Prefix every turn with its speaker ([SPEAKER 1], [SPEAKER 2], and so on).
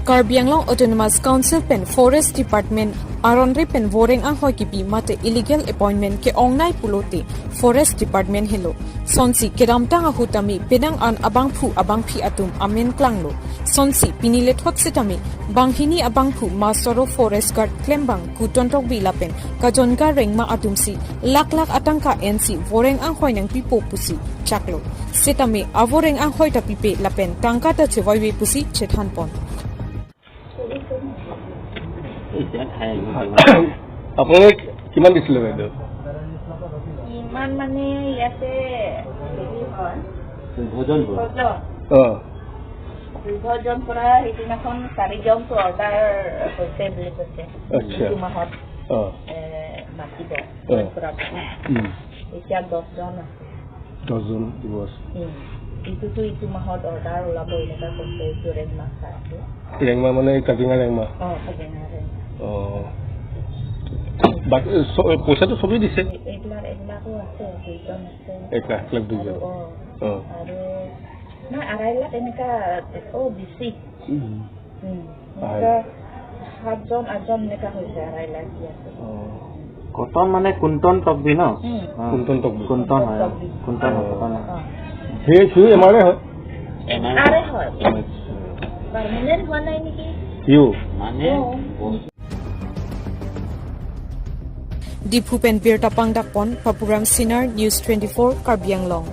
[SPEAKER 1] Karbi Anglong Autonomous Council pen Forest Department aronri pen voreng ang hoi kipi mate illegal appointment ke ongnai pulote Forest Department hello sonsi keramtang a hutami penang an abang phu abang phi atum amen klanglo sonsi pinile thot sitami banghini abang phu masoro forest guard klembang kuton tok bi lapen kajonga rengma atumsi lak lak atangka NC voreng ang hoi nang pipo pusi chaklo setami avoreng ang hoi ta pipe lapen tangka ta chewai pusi chethan pon.
[SPEAKER 2] এতিয়া খাই আহিব।
[SPEAKER 3] আপোনালোকে কিমান দিছিলে বাইদেউ?
[SPEAKER 4] ইমান মানে ইয়াতে হেৰি হয়।
[SPEAKER 2] ভোজন।
[SPEAKER 4] ভোজন। বিভাজন কৰা সেইদিনাখন চাৰিজনটো অৰ্ডাৰ হৈছে বুলি কৈছে। এইটো মাহত মাতিব কৰা। এতিয়া 10জন আছে।
[SPEAKER 3] 10জন দিব আছে।
[SPEAKER 4] এইটোতো ইটো মাহত অৰ্ডাৰ ওলাব এনেকুৱা কৈছে। এইটো ৰেংমা আছে।
[SPEAKER 3] ৰেংমা মানে এই কাজিৰঙা ৰেংমা?
[SPEAKER 4] অ, কাজিৰঙা ৰেংমা।
[SPEAKER 3] অ, বাকী পইচাটো চবেই দিছে?
[SPEAKER 4] এইবিলাক এইবিলাকো আছে, দুইজন আছে।
[SPEAKER 3] 1 লাখ 1 লাখ দুইজন।
[SPEAKER 4] আৰু আৰু নাই, 2.5 লাখ এনেকা। অ, বেছি এনেকা সাতজন আঠজন এনেকা হৈছে, 2.5 লাখ দি আছে।
[SPEAKER 2] কটন মানে কুন্তন টকবি ন?
[SPEAKER 3] কুন্তন টকবি।
[SPEAKER 2] কুন্তন হয়, কুন্তন হয়, কটন।
[SPEAKER 3] সেই সিও এমাৰে হয়?
[SPEAKER 4] আৰে হয়, পাৰ্মানেণ্ট হোৱা নাই নেকি?
[SPEAKER 3] সিও
[SPEAKER 2] মানে
[SPEAKER 1] Diphu pen Bir Tapang Dakpon, Papuram Sinar, News 24, Karbi Anglong.